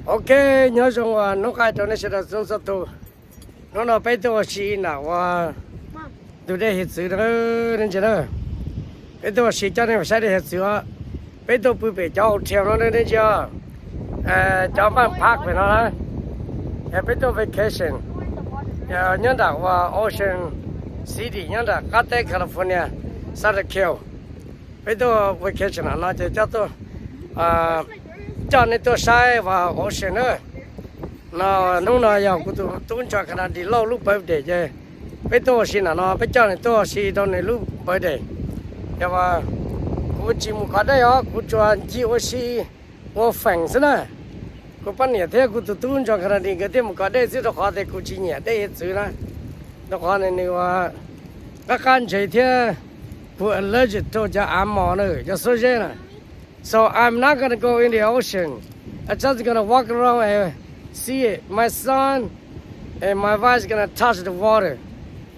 Ok, nyob zoo uas hnub qaij rau nej sawv daws txhua txhua tus. Hnub no peb tuaj ua si nram uas tus dej hiav txwv na, nej ntsia na. Peb tuaj ua si coj nej mus saib dej hiav txwv os. Peb tuaj pw pem cov hotel no nej ntsia, cov npaj park pem no na. Peb tuaj vacation nyob nram uas Ocean City nyob nram qab teb California, Santa Cruz. Peb tuaj vacation no ces coj tuaj, coj nej tuaj saib uas ocean na. No, hnub no yog kuv tus tub John Kennedy Lauj lub birthday ces peb tuaj ua si nram no, peb coj nws tuaj ua si rau nws lub birthday. Yog kuv tsis mus kov dej os, kuv tsuas ncig ua si ua feem xwb na. Kuv poj niam thiab kuv tus tub John Kennedy nkawd thiaj mus kov dej xwb rau qhov tias kuv tsis nyiam dej hiav txwv na. Rau qhov nws ua qab qab ntsev thiab kuv allergic rau cov av mos na, cov xuab zeb na. So I'm not gonna go in the ocean. I'm just gonna walk around and see it. My son and my wife is gonna touch the water.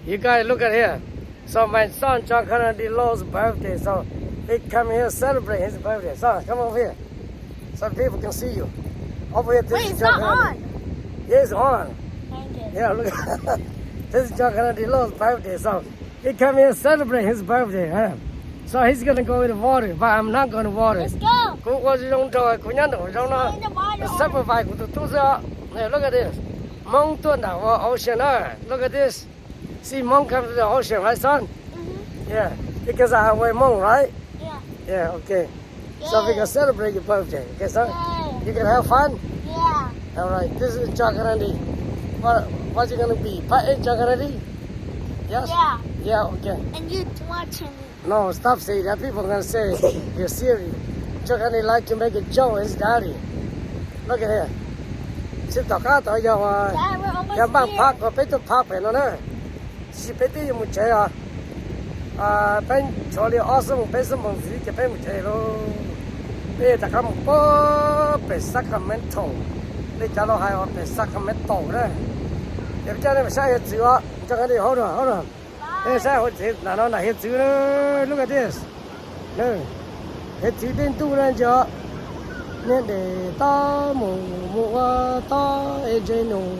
You guys look at here. So my son John Kennedy Lau's birthday. So he come here celebrate his birthday. So come over here. So people can see you. Over here, this Wait, is it's John not Kennedy. On. Yeah, it's on. Thank you. Yeah, look. This is John Kennedy Lau's birthday. So He come here celebrate his birthday, huh? So he's gonna go in the water, but I'm not going to water. Let's go. Kuv ua zoo nraug, kuv nyob nraum zoov no. Find the water. Sacrifice kuv tus tub xwb os. Hey, look at this. Hmoob tuaj nram ua ocean na. Look at this. See Hmoob come to the ocean, right, son? Mm-hmm. Yeah. Because I wear Hmoob, right? Yeah. Yeah, okay. So we can celebrate your birthday, okay, son? Yay. You can have fun? Yeah. All right, this is John Kennedy. What, what you gonna be? Part eight John Kennedy? Yes? Yeah. Yeah, okay. And you watching me. No, stop saying that. People gonna say you're serious. John Kennedy like to make a joke with his daddy. Look at here. Tsis tom qab tod yog, Dad, we're almost yog npaj here. Park, peb tuaj park pem no na. Tab sis peb twb yuav mus tsev os. Peb tshuav li ob xuab moos peb xuab moos ntxiv ces peb mus tsev lauj. Peb rov qab mus pem Sacramento, li cov laus hais uas pem Sacramento na. Ces peb coj nej mus saib hiav txwv os, coj nej haub no, haub no. Peb saib hauv tsev nram no nram hiav txwv na, look at this. Hiav txwv dej ntuj na ntsia. Niag dej tob mus mus ua tob es ntse nus,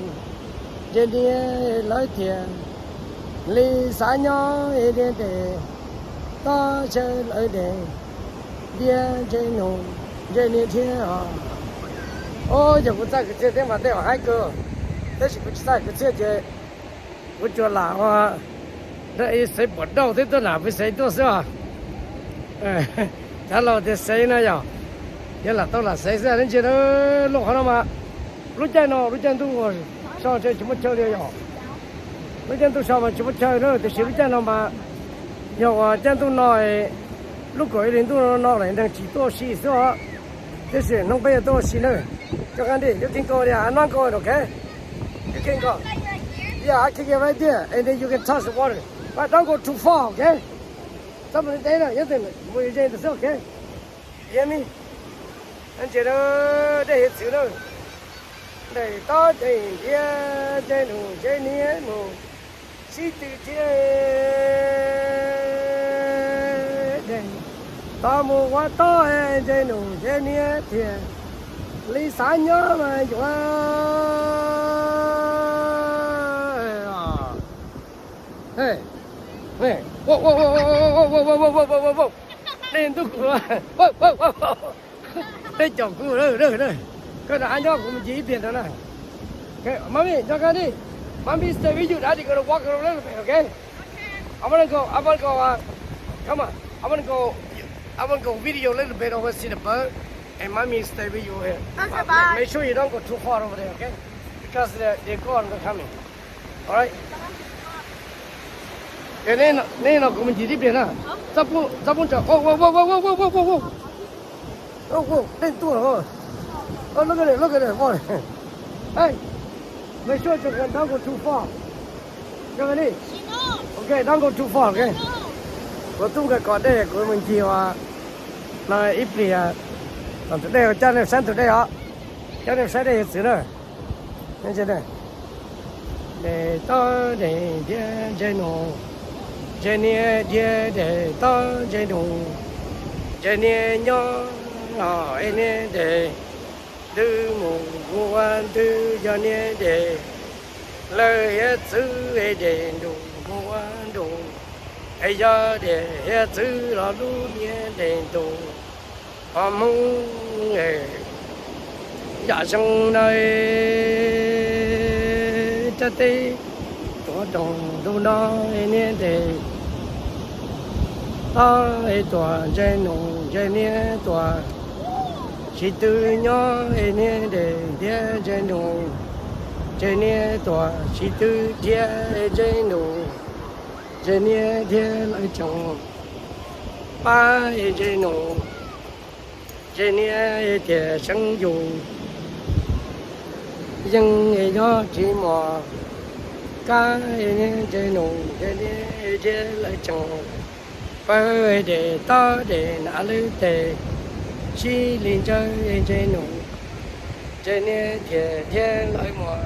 ntse niag lawv tiag. Li xav nyob es niag dej tob tsawv lawv dej, ntiab ntse nus, ntse niag thiab os. Os, yog kuv txawj kwv txhiaj thiab mas tej zaum haib kawg, tab sis kuv tsis txawj kwv txhiaj ces kuv tsuas lam ua xaiv puas dauj thiab tuaj lam pw xaiv tuaj xwb os. Cov laus tias xaiv no yog, yog lam tau lam xaiv xwb, nej ntsia lauj, qhov no mas lub caij no lub caij ntuj so ntshe tsis muaj chaw li yog. Lub caij ntuj so mas tsis muaj chaw na, tiam sis lub caij no mas yog uas caij ntuj no, lub kaum ib hlis ntuj no lawm neeg tsis tuaj ua si xwb os. Tab sis hnub peb yuav tuaj ua si na. Coj qab nti, you can go there, I'm not going, okay? You can go. Yeah, I can get right there, and then you can touch the water. But don't go too far, okay? Txhob mus deb na, nyob mus ze ntawd xwb, okay? Hear me? Ntsia na, dej hiav txwv na. Dej tob dej ntiab, ntse nus ntse niab mus, sib tw thiab. Dej tob mus ua tob, ntse nus ntse niab tiag, li xav nyob mas yuav. Dej ntuj kuv, dej caum kuv, koj rov qab nyob kuv mus ncig ib pliag ntawd na. Okay, mommy, don't go in. Mommy stay with you. Daddy gonna walk around a little bit, okay? I wanna go, I wanna go, uh, come on. I wanna go, I wanna go video a little bit over, see the bird, and mommy stay with you here. Okay, bye. Make sure you don't go too far over there, okay? Because they, they're going, they're coming. All right. Neb no kuv mus ncig tib pliag na. Txhob poob, txhob poob tsam. Dej tuaj. Look at it, look at it, boy. Hey, make sure to don't go too far. Coj qab nti. Okay, don't go too far, okay? Kuv tub nkawd kov dej, kuv mus ncig ua no ib pliag. Tom tus dej, coj nej saib tus dej os. Coj nej saib dej hiav txwv na. Dej tob dej ntiab ntse nus, ntse niab ntiab dej tob ntse nus, ntse niab nyob los es niab dej. Ntws mus ua ntws yog niag dej, lawv hiav txwv es dej ntuj mus ua ntuj, es yog dej hiav txwv los lub niag dej ntuj. Ho Hmoob yam zoo na, cov teb tuav rooj ntuj no es niag dej tob es tuaj ntse num ntse niag tuaj, tsis twv nyob es niag dej thiab ntse num ntse niag tuaj, tsis twv thiab es ntse num ntse niag thiab lawv tsoom pab es ntse num ntse niag thiaj seev yus yeej es nyob tsis mos kab es niag ntse num ntse niag thiab lawv tsoom pab es dej tob dej nam lwb tes sib li ntsawj es ntse num ntse niag thiaj thiab lawv mus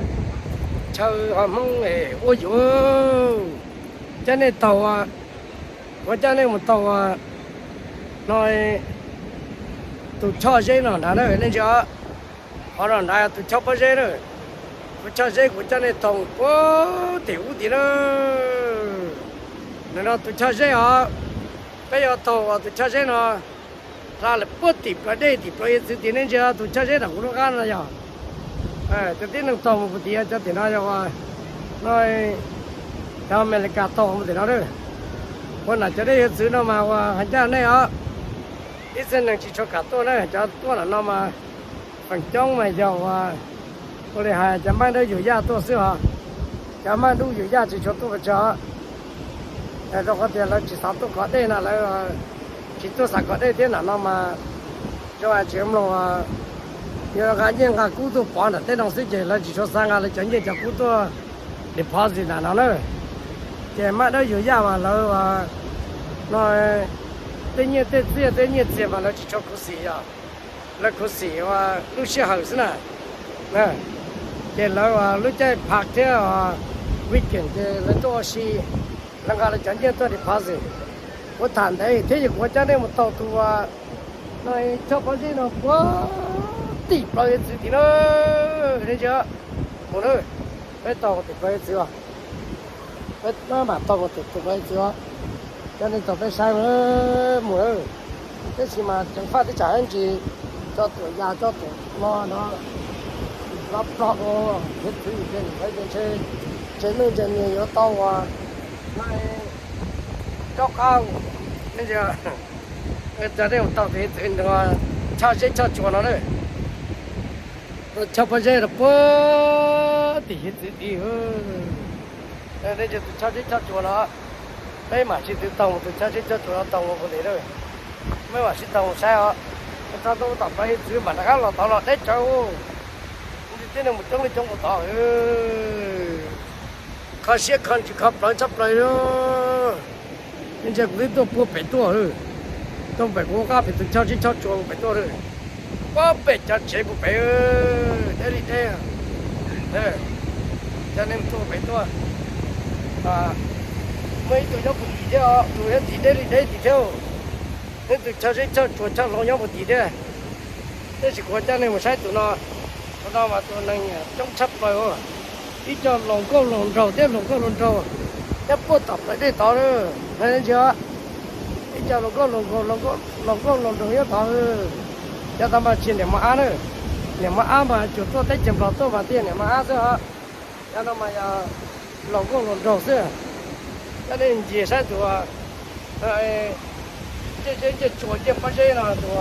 chaw ho Hmoob es ua yuav cab nej taug, ua cab nej mus taug no tus choj zeb no nrad na nej ntsia. Qhov no nrad tus choj pob zeb na. Tus choj zeb kuv cab nej taug puag tim ub tim na. Nim no tus choj zeb os, peb yuav taug tus choj zeb no hla lawm puag tim plawv dej tim plawv hiav txwv tim nej ntsia tus choj zeb nram kuv lub qab no yog. Cov tib neeg taug mus puag tim cov tim no yog ua no, cov Amelikas taug mus tim no na. Ua nram cov dej hiav txwv no mas ua hais ncaj nej os, ib txhia neeg tsis tshua kam tuaj na, cov tuaj nram no mas feem coob mas yog ua, ua li hais cov Maij Dawb Yug Yaj tuaj xwb os. Cov Maij Dawb Yug Yaj tsis tshua tuaj pes tsawg os, rau qhov tias lawv tsis xav tuaj kov dej no, lawv tsis tuaj xav kov dej thiab nram no mas zoo tsis mloog, yuav nqa nyiaj nqa kub tuaj pov nram tej no xwb ces lawv tsis tshua xav nqa lawv cov nyiaj cov kub tuaj deposit nram no na. Ces Maij Dawb Yug Yaj mas lawv no tej nyiaj tej txiaj tej nyiaj txiag mas lawv tsis tshua khuv xim yog, lawv khuv xim ua lub sij hawm xwb na. Ces lawv lub caij phav thiab weekend ces lawv tuaj ua si, lawv nqa lawv cov nyiaj tuaj deposit. Kuv tham ntev thiab yog kuv cab nej mus taug tus no, choj pob zeb no puag tim plawv hiav txwv tim na. Nej ntsia, mus na, peb taug tim plawv hiav txwv os. Peb mam taug mus tim tus plawv hiav txwv os, cab nej taug peb saib mus na. Tab sis mas ceev faj teb tsam ib ntsis cov tuam yas cov tuam no no plov plog ua hiav txwv ces ntshe, ntshe neeg ntshe nyias yuav tau ua no, rov qab, nej ntsia, cab nej mus taug tim hiav txwv, choj zeb choj tsuas no na. Choj pob zeb no puag tim hiav txwv tid. Nej ntsia tus choj zeb choj tsuas no, peb mam sib tw taug mus tus choj zeb choj tsuas no taug mus puag tim na. Peb mam sib taug mus saib os. Txog ntua tom plawv hiav txwv mam rov qab los tod los deb tsawv. Tib neeg mus coob li coob puag tod. Kho siab kho ntsws kho plawv tshaj plaws li. Ntsia kuv twb tuaj puag pem tuaj, tuaj pem kuv qab pem tus choj zeb choj tsuas puag pem tuaj. Puag pem cov tsev puag pem, deb li deb. Cov neeg tuaj pem tuaj, muaj ib tug nyob puag tim thiab os, tus nyob tim deb li deb tim thiab. Neb tus choj zeb choj tsuas choj hlau nyob puag tim thiab. Tab sis kuv coj nej mus saib tus no, tus no mas tus neeg coob tshaj plaws, ib co hluas nkauj hluas nraug thiab hluas nkauj hluas nraug nyob puag tom plawv dej tod na. Ntsia, ib co hluas nkauj hluas nraug nyob tod. Cov tod mas tsis yog niam mos ab na, niam mos ab mas tsuas tuaj teb chaws Nplog tuaj mas thiaj yog niam mos ab xwb os. Cov no mas yog hluas nkauj hluas nraug xwb. Coj nej ncig saib tus ncej zeb ncej tsuas ncej pob zeb no, tus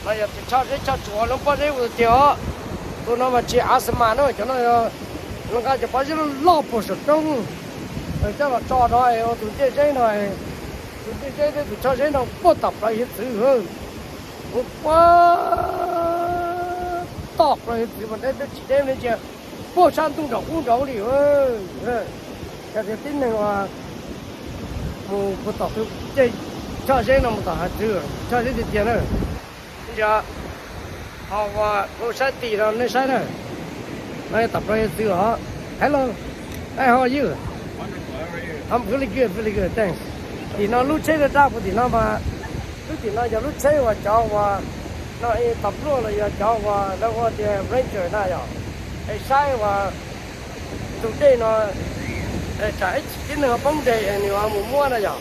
no yog tus choj zeb choj tsuas lub pob zeb ua tiag os. Tus no mas tsis asthma na, cov no yog lawv nqa cov pob zeb loj loj puag saum roob coj los tso rau tus ncej zeb no. Tus ncej zeb thiab tus choj zeb no puag tom plawv hiav txwv, mus puag tom plawv hiav txwv mas deb tsis deb ne, cia puag sab ntuj nraum ub nraud li. Yog tias tib neeg mus puag tom tus ncej choj zeb no mus tom hiav txwv, choj zeb tiag tiag na. Ntsia, ho ua kuv saib tim no nej saib na. No tom plawv hiav txwv os. Hello, hey, how are you? I'm really good, really good, thanks. Tim no lub tsheb daj daj puag tim no mas, lub tim no yog lub tsheb uas cov uas No es tas npluaj los yog cov uas lawv hu tias ranger na yog, es saib uas tus dej no tsam ib chim tib neeg poob deg es nws ho mus muab na yog.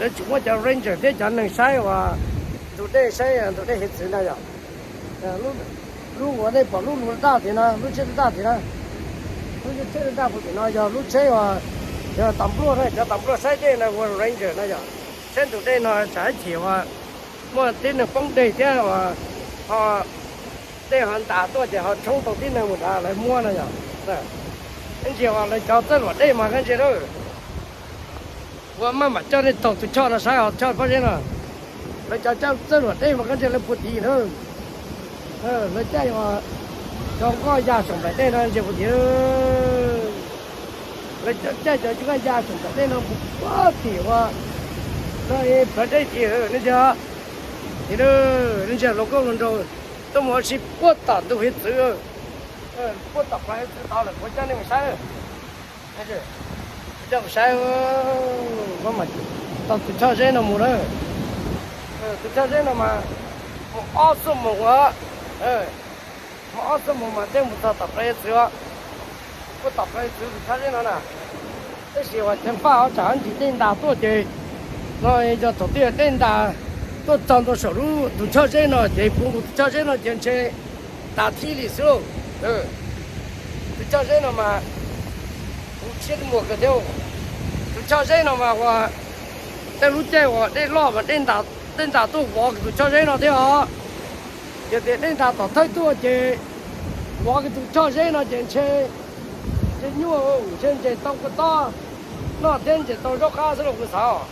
Lawv tsuas muab cov ranger thiab cov neeg saib uas tus dej, saib tus dej hiav txwv na yog. Lub uas nej pom lub lus daj tim no, lub tsheb daj tim no, lub tsheb daj puag tim no yog lub tsheb uas yog tas npluaj na, cov tas npluaj saib dej no hu ranger na yog. Saib tus dej no tsam ib chim uas muaj tib neeg poob deg thiab uas ho dej ho ntas tuaj ces ho tshoob tau tib neeg mus nrad lawv muab no yog. Ib ntsis uas lawv cov txawj luam dej mas kab ntse lawm, ua maj mam coj nej taug tus choj no saib os, choj pob zeb no. Lawv cov txawj luam dej mas kab ntse lawv puag tim na. Lawv caij uas cov nkoj ya saum nplaim dej no ntsia puag tim. Lawv cov caij cov nkoj ya saum nplaim dej no mus puag tim uas no plawv dej tim, nej ntsia. Tim nej ntsia hluas nkauj hluas nraug tuaj mus ua si puag tom ntug hiav txwv, puag tom plawv hiav txwv tod lawm, kuv coj nej mus saib. Coj mus saib, taug tus choj zeb no mus na. Tus choj zeb no mas mus ob xuab moos ua, mus ob xuab moos mas thiaj mus txog tom plawv hiav txwv. Puag tom plawv hiav txwv tus choj zeb no na. Tab sis uas ceev faj os, tsam ib ntsis dej ntas tuaj ces no yog thaum twg dej ntas tuaj txog ntua saum lub tus choj zeb no ces puv nkaus tus choj zeb no ces ntshe tas thib li xwb lauj. Tus choj zeb no mas kuv siab muag kawg thiab. Tus choj zeb no mas ua tej lub caij uas dej loj mas dej ntas tuaj vov kiag tus choj zeb no thiab os. Yog tias dej ntas tom thawj tuaj ces vov kiag tus choj zeb no ces ntshe, ntshe nyuaj, ntshe ntes tau kua txob noj thiab ntes tau zaub qab xwb los kuv xav os.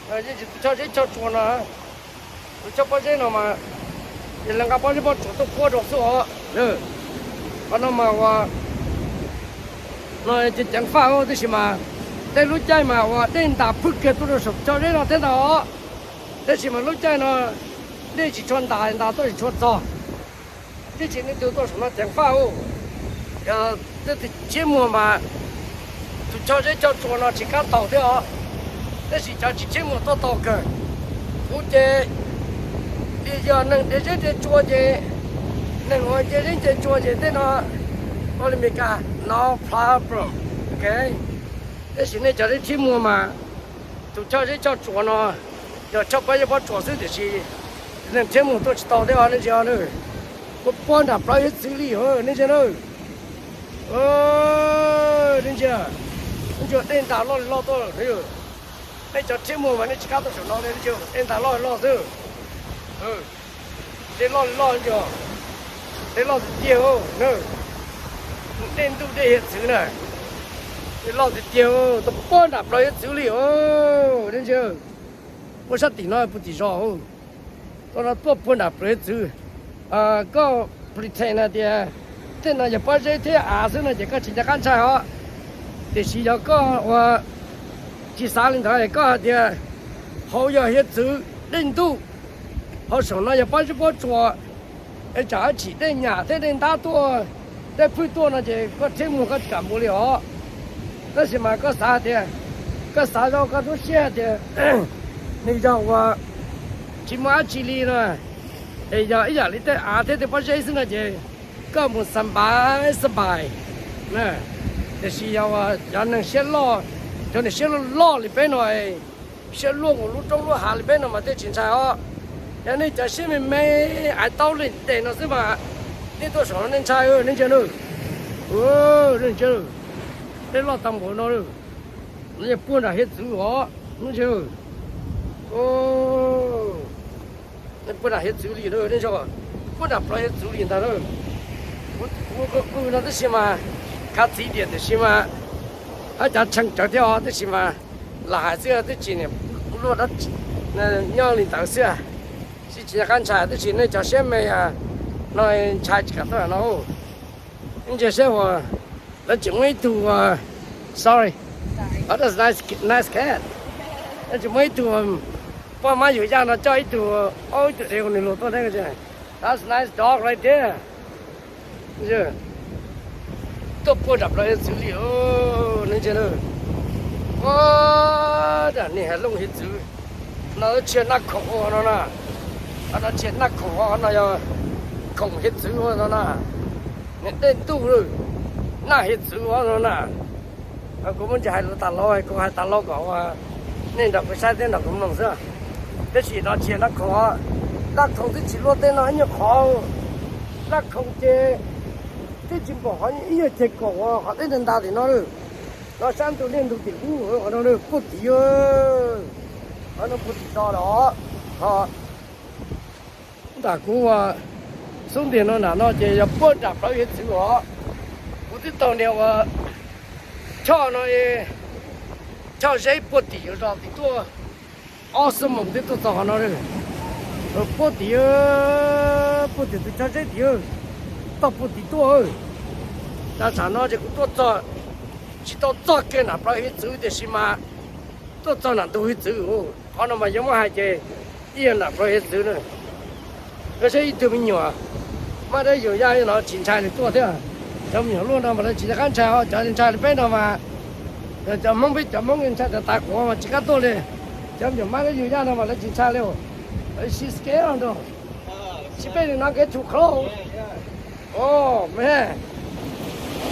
Yeej tsis tus choj zeb choj tsuas no, tus choj pob zeb no mas yog lawv nqa pob zeb pob tsuas tuaj puab rau xwb os. Qhov no mas ua no ces ceev faj, tab sis mas tej lub caij mas ua dej ntas phwj kiag tuaj rau saum choj zeb no thiab ntag os. Tab sis mas lub caij no dej tsis tshua ntas, ntas tuaj tsis tshua txog. Tab sis nej tus tuaj saum no ceev faj, yog tej tus tshiab muag mas tus choj zeb choj tsuas no tsis kam taug thiab os. Tab sis cov tsis tshiab muag tuaj taug kawg. Kuv ces yog neeg nce zeb nce tsua ces, neeg uas nce zeb nce tsua ces tej no ua li Meskas no problem, ok. Tab sis nej cov zeb tshiab muag mas tus choj zeb choj tsuas no yog choj pob zeb pob tsuas xwb tiam sis neeg tshiab muag tuaj tsis tau thiab os, nej ntsia na. Puab puab nram plawv hiav txwv li os, nej ntsia na. Nej ntsia, nej ntsia dej ntas loj li loj tuaj. Nej cov tshiab muag mas nej tsis kam tuaj saum no li, nej ntsia dej ntas loj li loj xwb. Dej loj li loj, ntsia, dej loj tiag tiag, dej ntuj dej hiav txwv na. Dej loj tiag tiag, tuaj puag nram plawv hiav txwv li os, nej ntsia. Puab sab tim no puag tim zos, tuaj no tuaj puag nram plawv hiav txwv. Koj pretend hais tias tej no yog pob zeb thiab av xwb no ces koj tsis nco qab ntshai os. Tiam sis yog koj ua tsis xav li ntawd, koj hais tias hauv yog hiav txwv dej ntuj, hauv saum no yog pob zeb pob tsuas, es tsam ib chim dej nyam thiab dej ntab tuaj, dej phwj tuaj no ces koj tshiab muag koj tsis kam mus li os. Tab sis mas koj xav hais tias, koj xav zoo koj lub siab hais tias nws yog uas tsis muaj dab tsi li no, es yog ib yam li tej av thiab tej pob zeb xwb no ces koj mus xa npais xa npais. Tiam sis yog uas cov neeg siab loj, cov neeg siab loj loj li peb no, siab luaj nkaus lub roob lub hav li peb no mas thiaj tsis ntshai os. Yog nej cov siab me me, aiv taub leej tes no xwb mas nej tuaj saum no nej ntshai, nej ntsia na. Nej ntsia, dej loj tag npaum no, no yog puag nram hiav txwv os, nej ntsia. Puag nram hiav txwv li, puag nram plawv hiav txwv li ntag na. Kuv qw no tab sis mas khav txiv tias tiam sis mas hab cav tshee tsawv thiab os, tab sis mas lam hais xwb, twb tsis niam luaj dab nyob li ntawd xwb. Tsis tsis nco qab ntshai, tab sis nej cov siab me no ntshai tsis kam tuaj no. Ntsia seb uas lawv tseem muaj ib tug, sorry, that's nice, nice cat. Lawv tseem muaj ib tug poj mab yuav yaj no coj ib tug, ob ib tug dev nws luag tuaj thiab. That's nice dog right there. Tuaj puag nram plawv hiav txwv li, nej ntsia na. Ua, nram niag hav looj hiav txwv no tshia nab khoom ua no na. Qhov no tsis yog Naj Khoom, qhov no yog Khoom Hiav Txwv no na. Niam dej ntuj lawm, Naj Hiav Txwv no na. Kuv muaj ntsis hais lus tas los, kuv hais tas los kom nej nrog kuv saib thiab nrog kuv mloog xwb. Tab sis no tsis yog Naj Khoom, Naj Khoom twb tsis luaj tej no ib nyuag qhov. Naj Khoom ces twb tsis npaum qhov ib nyuag ceg kaum qhov teb nta nta tim no lawm. No sab ntug niaj ntug tim ub qhov no puag tim, qhov no puag tim no los, ho nram kuv xub ntiag no nram no ces yog puag nram plawv Hiav Txwv os. Kuv twb taug niag uas choj no, choj zeb puag tim zos tim tuaj, ob xuab moos twb tuaj txog qhov no. Puag tim, puag tim tus choj zeb tim, toj puag tim tuaj. Tam sim no ces kuv tuaj txog, tsis tau txog kiag nram plawv Hiav Txwv tiam sis mas tuaj txog nram ntug Hiav Txwv. Qhov no mas yuav muab hais ces ib yam nram plawv Hiav Txwv na. Koj saib ib tug me nyuam mab dawb yug yaj no tsis ntshai li tuaj thiab. Cov me nyuam luaj no mas lawv tsis nco qab ntshai os, cov ntshai li peb no mas, cov Hmoob peb cov Hmoob ntshai tas tas quav mas tsis kam tuaj li. Cov me nyuam mab dawb yug yaj no mas lawv tsis ntshai li. She's scared though. She better not get too close. Oh man.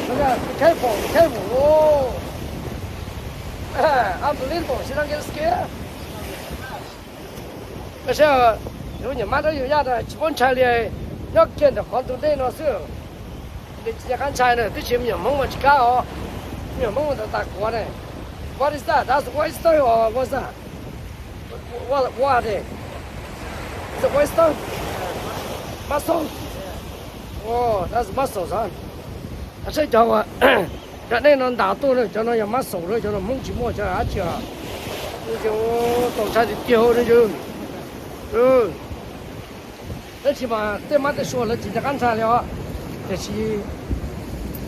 Look at, be careful, be careful. Oh. Unbelievable, she don't get scared. Koj saib, cov me nyuam mab dawb yug yaj no tsis paub ntshai li, nyob kiag ntawm qhov ntug dej no xwb. Nws tsis nco qab ntshai na, twb tsis me nyuam Hmoob mas tsis kam os. Me nyuam Hmoob mas tas tas quav ne. What is that? That's oyster or what's that? What, what are they? It's an oyster? Mussel? Oh, that's mussels, huh? Saib cov uas, cov dej no ntas tuaj na, cov no yog mussel na, cov no Hmoob tsis muaj cov dab tsi os. Tau ntshai tiag tiag ne. Tab sis mas tej mab tej sua lawv tsis nco qab ntshai li os. Tiam sis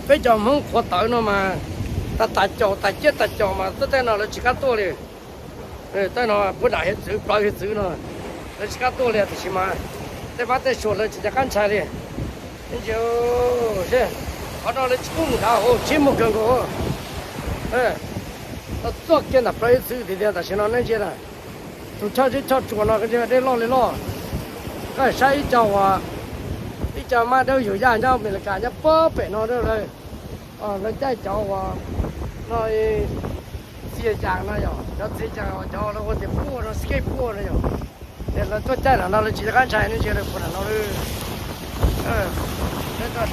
peb cov Hmoob qhuav tawv no mas, tas tas caum tas ciaj tas caum mas tej no lawv tsis kam tuaj li. Tej no puag nram Hiav Txwv, plawv Hiav Txwv no, lawv tsis kam tuaj li tiam sis mas tej mab tej sua lawv tsis nco qab ntshai li. Qhov no lawv tsis pub mus nrad, tsib moos kawg nkaus. Tau txog kiag nram plawv Hiav Txwv tiag tiag tam sim no nej ntsia na. Tus choj zeb choj tsua no dej loj li loj. Koj saib ib co uas, ib co mab dawb yug yaj nyob Amelikas nyob puag pem no lawv, lawv caij cov uas no, txias yas no yog cov txias yas uas cov lawv ua tias puaj no, skateboard no yog. Ces lawv tuaj caij nram no lawv tsis nco qab ntshai ne, ntsia lawv puag nram no lawm. Lawv cov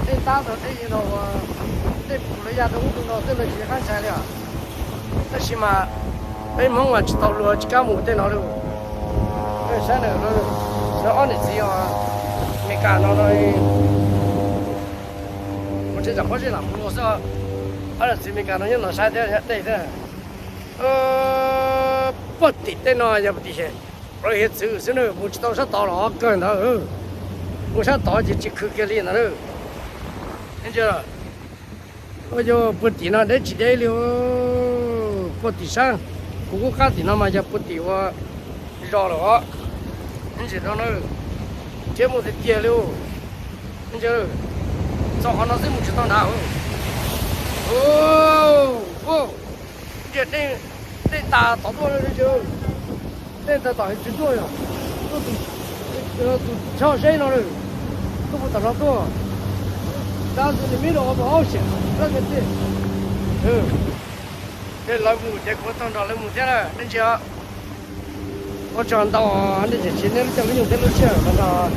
dej ntab tau dej no, dej puv lawv ya rau ub rau no xwb lawv tsis nco qab ntshai li os. Tab sis mas peb Hmoob mas tsis tau luag tsis kam mus tej no li. Saib na, lawv ob niam txiv Amelikas no no, mus tsev tsam pob zeb lam mus xwb. Ob niam txiv Amelikas no nyob no saib thiab nyob dej thiab. Puag tim tej no yog puag tim plawv Hiav Txwv xwb na, mus tsis tau sab tod los kawg ntawd. Mus sab tod ces tsis khw kiag li ntawd. Yog puag tim no deb tsis deb li. Puag tim sab kuv qub qab tim no mas yog puag tim ua zos lawm os. Ntsia no na, thiab mus tiag tiag li. Txog qhov no xwb mus tsis tau nrad. Ntsia dej ntas tod tuaj, dej ntas tom Hiav Txwv tuaj yog, tuaj tus choj zeb no lawm, tuaj puag tom no tuaj. That's in the middle of the ocean. Ces lawv mus ces kuv tau nrog lawv mus thiab na, nej ntsia. Ua tsaug ntau nej tseem siv nej lub caij lub nyoog thiab lub sij hawm los nrog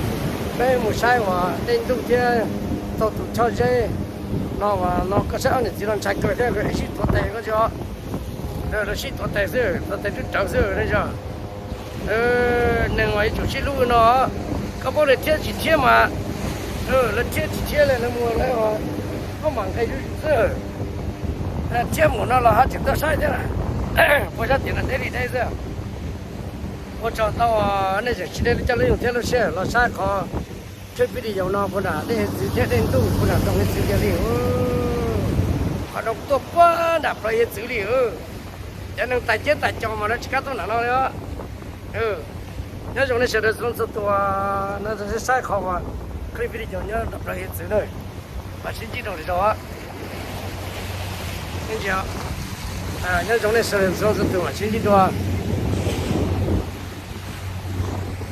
peb mus saib uas dej ntuj thiab tau tus choj zeb no. Uas no koj saib ob niam txiv no ntshai kawg thiab, nkawd sib tuav tes koj tsis, lawv sib tuav tes xwb, tuav tes twb rawv xwb nej yog. Neeg uas yuav tsum sib hlub no, koj paub lawv thiab tsis thiab mas, lawv thiab tsis thiab li lawv mus lawv paub mam nqe zuj zus xwb. Thiab mus no los ho tseem tuaj saib thiab, puas sab tim no deb li deb xwb. Ua tsaug ntau nej tseem siv nej lub caij lub nyoog thiab lub sij hawm los saib qhov clip video no puag nram dej Hiav Txwv thiab dej ntuj puag nram nroog Hiav Txwv kiag li. Qhov no tuaj puag nram plawv Hiav Txwv li. Cov neeg tais ciab tais caus mas lawv tsis kam tuaj nram no li. Nyob zoo nej sawv daws txhua leej txhua tus no, saib qhov uas clip video nyob nram plawv Hiav Txwv na, mam sib ntsib rau lwm zaus. Nyob zoo nej sawv daws txhua leej txhua tus mam sib ntsib dua.